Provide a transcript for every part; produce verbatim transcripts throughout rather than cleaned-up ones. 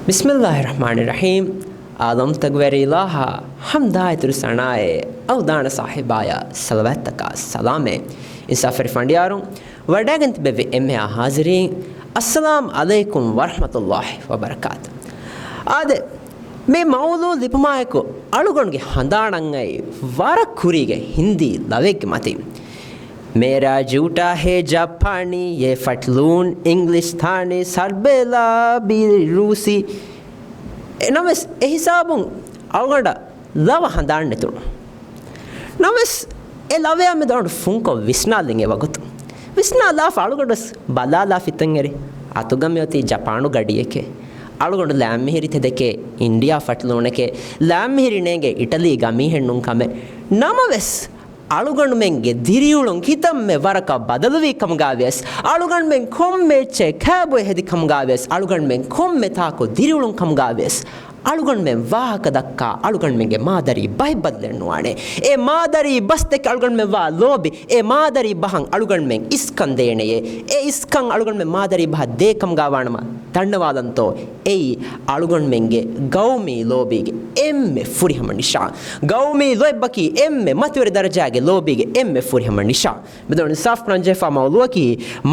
ބިސްމިއްލާހި ރަޙްމާނި ރަޙީމް. އާލަމްތަކުގެ ވެރި އިލާހާ ޙަމްދާ އިތުރު ސަނާއޭ، އަޅުދާނަ ސާހިބާޔަށް ޞަލަވާތްތަކާ ސަލާމޭ. އިންސާފުވެރި ފަނޑިޔާރުން، ވަޑައިގެން ތިބެވި އެންމެހާ ޙާޟިރީން، އައްސަލާމް ޢަލައިކުމް ވަރަޙްމަތުﷲި ވަބަރަކާތު. އާދެ، މި މައުޟޫޢު ލިބުމާއެކު އަޅުގަނޑުގެ ހަނދާނަށް އައި ވަރަށް ކުރީގެ ހިންދީ ލަވެއްގެ މަތިން. މޭރާ ޖޫޓާ ހޭ ޖަޕާނީ، ޔޭ ފަޓްލޫން އިންގްލިޝް ތާނީ، ސަރބޭލާ ބީ ރޫސީ. އެ ނަމަވެސް އެ ހިސާބުން އަޅުގަނޑަށް ލަވަ ހަނދާން ނެތުނު. ނަމަވެސް އެ ލަވަޔާ މެދު އަޅުގަނޑު ފުންކޮށް ވިސްނާލިން އެ ވަގުތު. ވިސްނާލާފަ އަޅުގަނޑު ވެސް ބަލާލާ ފިތަންއެރި. އަތުގަ މިއޮތީ ޖަޕާނު ގަޑިއެކޭ. އަޅުގަނޑު ލާމްމިހިރި ތެދެކޭ، އިންޑިއާ ފަޓްލޫނެކޭ. ލާމްމިހިރި ނޭނގޭ އިޓަލީގަ މީހެއް ނޫން ކަމެއް. ނަމަވެސް އަޅުގަނޑުމެންގެ ދިރިއުޅުން ކިތަންމެ ވަރަކަށް ބަދަލުވީ ކަމުގަ ވިޔަސް، އަޅުގަނޑުމެން ކޮންމެ އެއްޗެއް ކާބޮއެ ހެދި ކަމުގަ ވިޔަސް، އަޅުގަނޑުމެން ކޮންމެ ތާކު ދިރިއުޅުން ކަމުގަ ވިޔަސް، އަޅުގަނޑުމެން ވާހަކަ ދައްކާ އަޅުގަނޑުމެންގެ މާދަރީ ބަހެއް ބަދަލެއް ނުވާނެ. އެ މާދަރީ ބަސް ދެކެ އަޅުގަނޑުމެން ވާ ލޯބި، އެ މާދަރީ ބަހަށް އަޅުގަނޑުމެން އިސްކަން ދޭނެޔޭ. އެ އިސްކަން އަޅުގަނޑުމެން މާދަރީ ބަހަށް ދޭ ކަމުގަ ވާނަމަ، ދަންނަވާލަންތޯ، އެއީ އަޅުގަނޑުމެންގެ ގައުމީ ލޯބީގެ އެންމެ ފުރިހަމަ ނިޝާން. ގައުމީ ލޯތްބަކީ އެންމެ މަތިވެރި ދަރަޖާގެ ލޯބީގެ އެންމެ ފުރިހަމަ ނިޝާން. މިދުވަހު އިންސާފް ކުރަން ޖެހިފާ މައުޟޫޢަކީ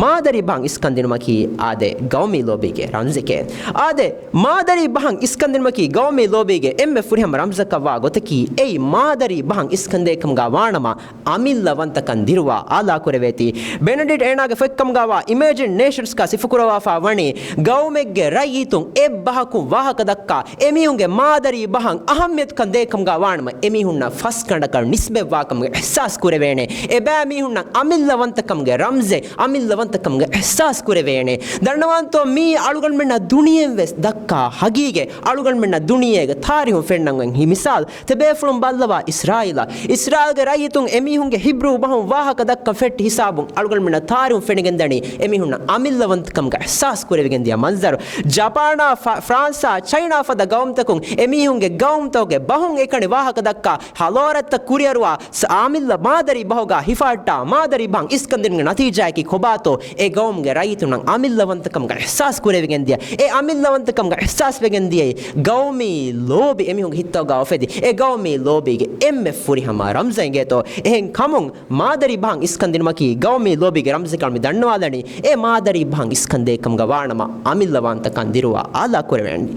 މާދަރީ ބަހަށް އިސްކަން ދިނުމަކީ އާދެ ގައުމީ ލޯބީގެ ރަމްޒެކޭ. އާދެ، މާދަރީ ބަހަށް އިސްކަން ދިނުމަކީ ގައުމީ ލޯބީގެ އެންމެ ފުރިހަމަ ރަމްޒަކަށް ވާ ގޮތަކީ، އެއީ މާދަރީ ބަހަށް އިސްކަން ދޭ ކަމުގަ ވާނަމަ، އަމިއްލަވަންތަކަން ދިރުވާ އާލާ ކުރެވޭތީ. ބެނެޑިޓް އޭނާގެ ފޮތްކަމުގަވާ އިމޭޖިން ނޭޝަންސްގަ ސިފަކުރަވާފާ ވަނީ، ގައުމެއްގެ ރައްޔިތުން އެއްބަހަކުން ވާހަކަ ދައްކާ، އެމީހުންގެ މާދަރީ ބަހަށް އަހައްމިޔަތުކަން ދޭ ކަމުގަ ވާނަމަ، އެމީހުންނަށް ފަސްގަނޑަކަށް ނިސްބަތްވާ ކަމުގެ އިޙްސާސް ކުރެވޭނެ. އެބައިމީހުންނަށް އަމިއްލަވަންތަކަމުގެ ރަމްޒެއް، އަމިއްލަވަންތަކަމުގެ އިޙްސާސް ކުރެވޭނެ. ދަންނަވާންތޯ، މީ އަޅުގަނޑުމެންނަށް ދުނިޔެއިން ވެސް ދައްކާ ހަގީގަތް، އަޅުގަނޑުމެންނަށް ދުނިޔޭގެ ތާރީހުން ފެންނަން އޮތް މިސާލު. ތިބޭފުޅުން ބައްލަވާ އިސްރާއީލަށް. އިސްރާއީލްގެ ރައްޔިތުން އެމީހުންގެ ހިބްރޫ ބަހުން ވާހަކަ ދައްކަން ފެއްޓި ހިސާބުން އަޅުގަނޑުމެންނަށް ތާރީހުން ފެނިގެންދަނީ އެމީހުންނަށް އަމިއްލަވަންތަކަމުގަ އިޙްސާސް ކުރެވިގެންދިޔަ މަންޒަރު. ޖަޕާނާ، ފަ-، ފްރާންސާ، ޗައިނާ ފަދަ ގައުމުތަކުން އެމީހުންގެ ގައުމުތަކުގެ ބަހުން އެކަނި ވާހަކަ ދައްކާ ހަލޯރަތްތައް ކުރިއަރުވާ ސަ-، އަމިއްލަ މާދަރީ ބަހުގަ ހިފަހައްޓާ މާދަރީ ބަހަށް އިސްކަންދިނުމުގެ ނަތީޖާއަކީ ކޮބާތޯ؟ އެ ގައުމުގެ ރައްޔިތުންނަށް އަމިއްލަވަންތަކަމުގަ އިޙްސާސް ކުރެވިގެންދިޔަ، އެ އަމިއްލަވަންތަކަމުގަ އިޙްސާސް ވެގެންދިޔައީ ގައުމީ ލޯބި އެމީހުންގެ ހިތްތަކުގަ އުފެދި، އެ ގައުމީ ލޯބީގެ އެންމެ ފުރިހަމަ ރަމްޒެއް އިނގޭތޯ. އެހެން ކަމުން މާދަރީ ބަހަށް އިސްކަންދިނުމަކީ ގައުމީ ލޯބީގެ ރަމްޒެއް ކަމަށް މި ދަންނަވާލަނީ. އެ މާދަރީ ބަހަށް އިސްކަންދޭ ކަމުގަ ވާނަމަ އަމިއްލަވާންތަކަން ދިރުވާ އާލާ ކުރެވޭނެ.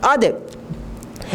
އާދެ،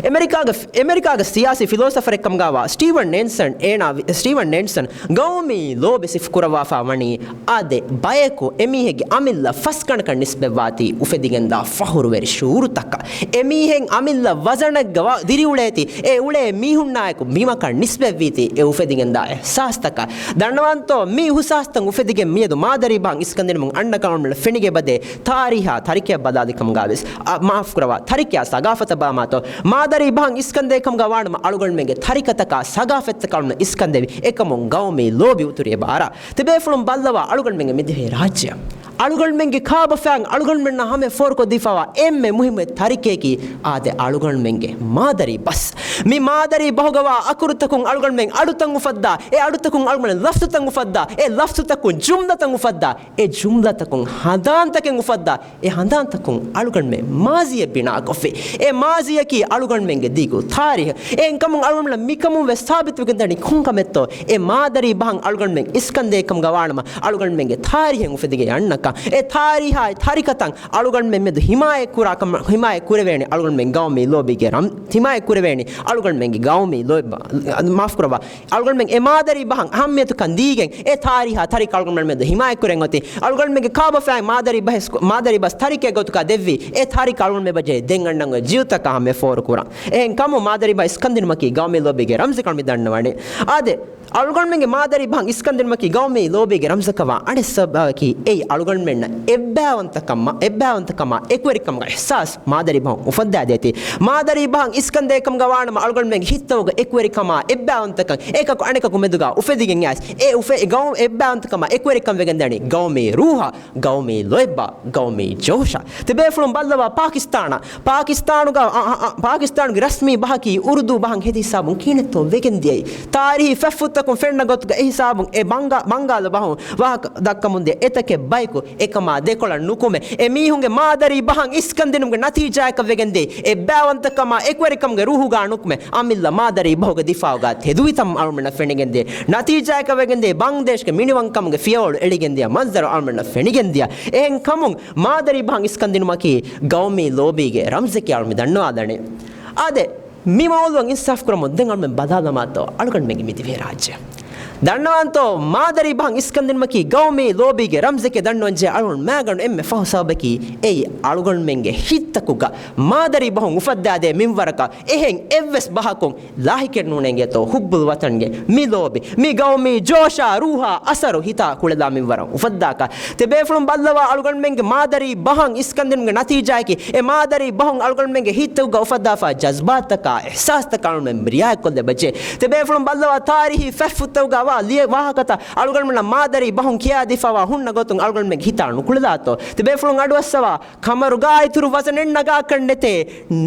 އެމެރިކާގެ، އެމެރިކާގެ ސިޔާސީ ފިލޯސަފަރެއް ކަމުގަވާ ސްޓީވަން ނޭންސަން، އޭނާ ވި-، ސްޓީވަން ނޭންސަން ގައުމީ ލޯބި ސިފަކުރަވާފާ ވަނީ، އާދެ، ބަޔަކު އެމީހެއްގެ އަމިއްލަ ފަސްގަނޑަކަށް ނިސްބަތްވާތީ އުފެދިގެންދާ ފަހުރުވެރި ޝުޢޫރުތަކަށް. އެމީހެއް އަމިއްލަ ވަޒަނެއްގަ ވަ-، ދިރިއުޅޭތީ، އެ އުޅޭ މީހުންނާއެކު ބިމަކަށް ނިސްބަތްވީތީ އެ އުފެދިގެންދާ އިޙްސާސްތަކަށް. ދަންނަވާންތޯ، މި އިޙްސާސްތައް އުފެދިގެން މިއަދު މާދަރީ ބަހަށް އިސްކަންދިނުމުން އަންނަ ކަމަށް ފެނިގެން އެބަދޭ ތާރީހާ ތަރިކައަށް ބަލާލި ކަމުގަ ވެސް، އަ، މާފުކުރަވާ، ތަރިކައާ ސަގާފަތަށް ބަލާމާތޯ، މާދަރީ ބަހަށް އިސްކަންދޭ ކަމުގަ ވާނަމަ އަޅުގަނޑުމެންގެ ތަރިކަތަކާ ސަގާފަތްތަކާ އަޅުގަނޑު އިސްކަންދެވި އެކަމުން ގައުމީ ލޯބި އުތުރި އެބަ އަރާ. ތިބޭފުޅުން ބައްލަވާ އަޅުގަނޑުމެންގެ މިދިވެހި ރާއްޖެއަށް. އަޅުގަނޑުމެންގެ ކާބަފައިން އަޅުގަނޑުމެންނަށް ހަމަޔަށް ފޯރުކޮށްދީފަވާ އެންމެ މުހިއްމު ތަރިކައަކީ އާދެ އަޅުގަނޑުމެންގެ މާދަރީ ބަސް. މި މާދަރީ ބަހުގަވާ އަކުރުތަކުން އަޅުގަނޑުމެން އަޑުތައް އުފައްދާ، އެ އަޑުތަކުން އަޅުގަނޑުމެން ލަފްޒުތައް އުފައްދާ، އެ ލަފްޒުތަކުން ޖުމްލަތައް އުފައްދާ، އެ ޖުމްލަތަކުން ހަނދާންތަކެއް އުފައްދާ، އެ ހަނދާންތަކުން އަޅުގަނޑުމެން މާޒީއެއް ބިނާކޮށްފި. އެ މާޒީއަކީ އަޅުގަނޑުމެންގެ ދިގު ތާރީހެއް. އެހެންކަމުން އަޅުގަނޑުމެން މިކަމުން ވެސް ސާބިތުވެގެން ދަނީ ކޮންކަމެއްތޯ؟ އެ މާދަރީ ބަހަށް އަޅުގަނޑުމެން އިސްކަންދޭ ކަމުގަ ވާނަމަ އަޅުގަނޑުމެންގެ ތާރީހެއް އުފެދިގެން އަންނަކަން. އެ ތާރީހާއި ތަރިކަތައް އަޅުގަނޑުމެން މެދު ހިމާޔަތް ކުރާ ކަމަށް، ހިމާޔަތް ކުރެވޭނެ އަޅުގަނޑުމެން ގައުމީ ލޯބީގެ ރަމް، ހިމާޔަތް ކުރެވޭނެ އަޅުގަނޑުމެންގެ ގައުމީ ލޯބި، މާފުކުރައްވާ. އަޅުގަނޑުމެން އެ މާދަރީ ބަހަށް އަހައްމިޔަތުކަން ދީގެން، އެ ތާރީހާ ތަރިކަ އަޅުގަނޑުމެން މެދު ހިމާޔަތް ކުރެން އޮތީ، އަޅުގަނޑުމެންގެ ކާބަފައިން މާދަރީ ބަހެސް-، މާދަރީ ބަސް ތަރިކައެއް ގޮތުގަ ދެއްވީ، އެ ތާރީކަ އަޅުގަނޑުމެން ބަޖެ ދެން އަންނަން އޮތް ޖީލުތަކަށް ހަމަ ފޯރު ކުރަން. އެހެން ކަމުން މާދަރީ ބަހަށް އިސްކަންދިނުމަކީ ގައުމީ ލޯބީގެ ރަމްޒެއް ކަމަށް މި ދަންނަވަނީ. އާދެ، އަޅުގަނޑުމެންގެ މާދަރީ ބަހަށް އިސްކަންދިނުމަކީ ގައުމީ ލޯބީގެ ރަމްޒަކަށް ވާ އަނެއް ސަބަބަކީ އެއީ އަޅުގަނޑުމެންނަށް އެއްބައިވަންތަކަމާ، އެއްބައިވަންތަކަމާ އެކުވެރިކަމުގެ އިޙްސާސް މާދަރީ ބަހުން އުފައްދާ ދޭތީ. މާދަރީ ބަހަށް އިސްކަންދޭ ކަމުގަ ވާނަމަ އަޅުގަނޑުމެންގެ ހިތްތަކުގަ އެކުވެރިކަމާ އެއްބައިވަންތަކަން އެކަކު އަނެކަކު މެދުގަ އުފެދިގެން އައިސް، އެ އުފެ-، އެ ގައު-، އެއްބައިވަންތަކަމާ އެކުވެރިކަން ވެގެން ދަނީ ގައުމީ ރޫހަށް، ގައުމީ ލޯތްބަށް، ގައުމީ ޖޯޝަށް. ތިބޭފުޅުން ބައްލަވާ ޕާކިސްތާނަށް، ޕާކިސްތާނުގަ، އަ، އަ، އަ، ޕާކިސްތާނުގެ ރަސްމީ ބަހަކީ އުރުދޫ ބަހަށް ހެދި ހިސާބުން ކިހިނެއްތޯ ވެގެން ދިޔައީ؟ ތާރީހީ ފެށްފުށްތަކުން ފެންނަ ގޮތުގަ އެ ހިސާބުން އެ ބަންގާ-، ބަންގާލު ބަހުން ވާހަކަ ދައްކަމުން ދިޔަ އެތަކެއް ބަޔަކު އެކަމާ ދެކޮޅަށް ނުކުމެ، އެ މީހުންގެ މާދަރީ ބަހަށް އިސްކަންދިނުމުގެ ނަތީޖާއަކަށް ވެގެންދޭ އެއްބައިވަންތަކަމާ އެކުވެރިކަމުގެ ރޫހުގާ ނުކުމެ، އަމިއްލަ މާދަރީ ބަހުގެ ދިފާއުގާ ތެދުވިތަން އަޅުމެންނަށް ފެނިގެންދޭ. ނަތީޖާއަކަށް ވެގެންދޭ ބަންގްލަދޭޝްގެ މިނިވަންކަމުގެ ފިޔަވަޅު އެޅިގެންދިޔަ މަންޒަރު އަޅުމެންނަށް ފެނިގެންދިޔަ. އެހެން ކަމުން މާދަރީ ބަހަށް އިސްކަންދިނުމަކީ ގައުމީ ލޯބީގެ ރަމްޒެކޭ އަޅުމެން ދަންނަވާލަނީ. އާދެ، މި މައުޟޫޢަށް އިންސާފް ކުރަމުން ދެން އަޅުމެން ބަލާލަމާތޯ އަޅުގަނޑުމެންގެ މި ދިވެހި ރާއްޖެ. ދަންނަވަންތޯ، މާދަރީ ބަހަށް އިސްކަންދިނުމަކީ ގައުމީ ލޯބީގެ ރަމްޒެކޭ ދަންނަވަންޖެހޭ އަޅުގަނޑު މައިގަނޑު އެންމެ ފަހު ސަބަބަކީ އެއީ އަޅުގަނޑުމެންގެ ހިތްތަކުގަ މާދަރީ ބަހުން އުފައްދާދޭ މިންވަރަކަށް އެހެން އެއްވެސް ބަހަކުން ލާހިކެއް ނޫނޭނގޭތޯ ހުއްބުލް ވަތަންގެ މި ލޯބި، މި ގައުމީ ޖޯޝާ، ރޫހާ، އަސަރު ހިތާ ކުޅެލާ މިންވަރަށް އުފައްދާކަށް. ތިބޭފުޅުން ބައްލަވާ އަޅުގަނޑުމެންގެ މާދަރީ ބަހަށް އިސްކަންދިނުމުގެ ނަތީޖާއަކީ، އެ މާދަރީ ބަހުން އަޅުގަނޑުމެންގެ ހިތުގަ އުފައްދާފާ ޖަޒްބާތަކާ، އިޙްސާސްތަކާ އަޅުގަނޑުމެން ރިޢާޔަތްކޮށްލަބަޖެ. ތިބޭފުޅުން ބައްލަވާ ތާރީހީ ފެށްފުށްތަކުގަ ވާ ލިޔެ ވާހަކަތައް އަޅުގަނޑުމެންނަށް މާދަރީ ބަހުން ކިޔާދީފާވާ ހުންނަ ގޮތުން އަޅުގަނޑުމެންގެ ހިތާ ނުކުޅެލާތޯ؟ ތިބޭފުޅުން އަޑުއައްސަވާ ކަމަރުގާ އިތުރު ވަޒަނެއް ނަގާކަށް ނެތޭ.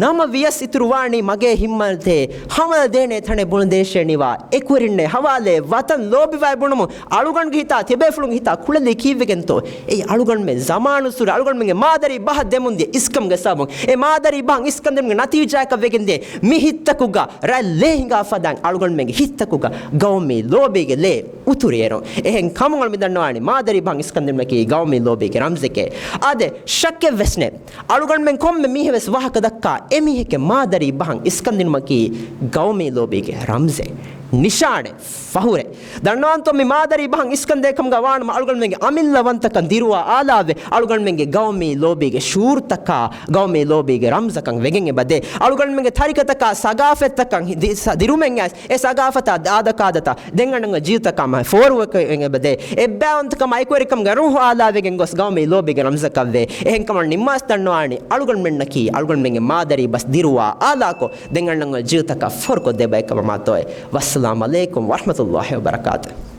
ނަމަވިޔަސް އިތުރުވާނީ މަގޭ ހިންމަންތޭ. ހަމަލަ ދޭނޭ ތަނެއް ބުނެދޭށޭނީވާ. އެކުވެރިންނޭ ހަވާލޭ ވަތަން ލޯބިވާ ބުނުމުން އަޅުގަނޑުގެ ހިތާ ތިބޭފުޅުންގެ ހިތާ ކުޅެލީ ކީއްވެގެންތޯ؟ އެއީ އަޅުގަނޑުމެން ޒަމާނުއްސުރެ އަޅުގަނޑުމެންގެ މާދަރީ ބަހަށް ދެމުންދިޔަ އިސްކަމުގެ ސަބަބުން. އެ މާދަރީ ބަހަށް އިސްކަންދިނުމުގެ ނަތީޖާއަކަށް ވެގެންދޭ މި ހިތްތަކުގަ ރަތް ލޭ ހިނގާ ފަދައިން އަޅުގަނޑުމެންގެ ހިތްތަކުގަ ގައުމީ ލޯބީގެ ލޭ އުތުރިއެރުން. އެހެން ކަމުން އަޅު މި ދަންނަވާނީ މާދަރީ ބަހަށް އިސްކަންދިނުމަކީ ގައުމީ ލޯބީގެ ރަމްޒެކޭ. އާދެ، ޝައްކެއްވެސް ނެތް. އަޅުގަނޑުމެން ކޮންމެ މީހެއް ވެސް ވާހަކަ ދައްކާ އެމީހެއްގެ މާދަރީ ބަހަށް އިސްކަންދިނުމަކީ ގައުމީ ލޯބީގެ ރަމްޒެއް، ނިޝާނެއް، ފަހުރެއް. ދަންނަވަންތޯ މި މާދަރީ ބަހަށް އިސްކަންދޭ ކަމުގަ ވާނަމަ އަޅުގަނޑުމެންގެ އަމިއްލަ ވަންތަކަން ދިރުވާ އާލާވެ، އަޅުގަނޑުމެންގެ ގައުމީ ލޯބީގެ ޝުޢޫރުތަކާ، ގައުމީ ލޯބީގެ ރަމްޒަކަން ވެގެން އެބަދޭ. އަޅުގަނޑުމެންގެ ތަރިކަތަކާ ސަގާފަތްތަކަން ދި-، ސަ-، ދިރުމެއް އައިސް، އެ ސަގާފަތާ އާދަކާދަތާ ދެން އަންނަ ޖީލުތަކާ މަ ފޯރުވެގެން އެބަދޭ. އެއްބައިވަންތަކަމާ އެކުވެރިކަމުގެ ރޫހު އާލާވެގެން ގޮސް ގައުމީ ލޯބީގެ ރަމްޒަކަށްވޭ. އެހެންކަމަށް ނިންމާސް ދަންނަވާނީ އަޅުގަނޑުމެންނަކީ އަޅުގަނޑުމެންގެ މާދަރީ ބަސް ދިރުވާ އާލާކޮށް، ދެން އަންނަ ޖީލުތަކަށް ފޯރުކޮށްދޭ ބައެއްކަމަށް މާތޯއޭ. ވައްސަލާމް ޢަލައިކުމް ވަރަޙްމަތުﷲ ވަބަރަކާތުހު.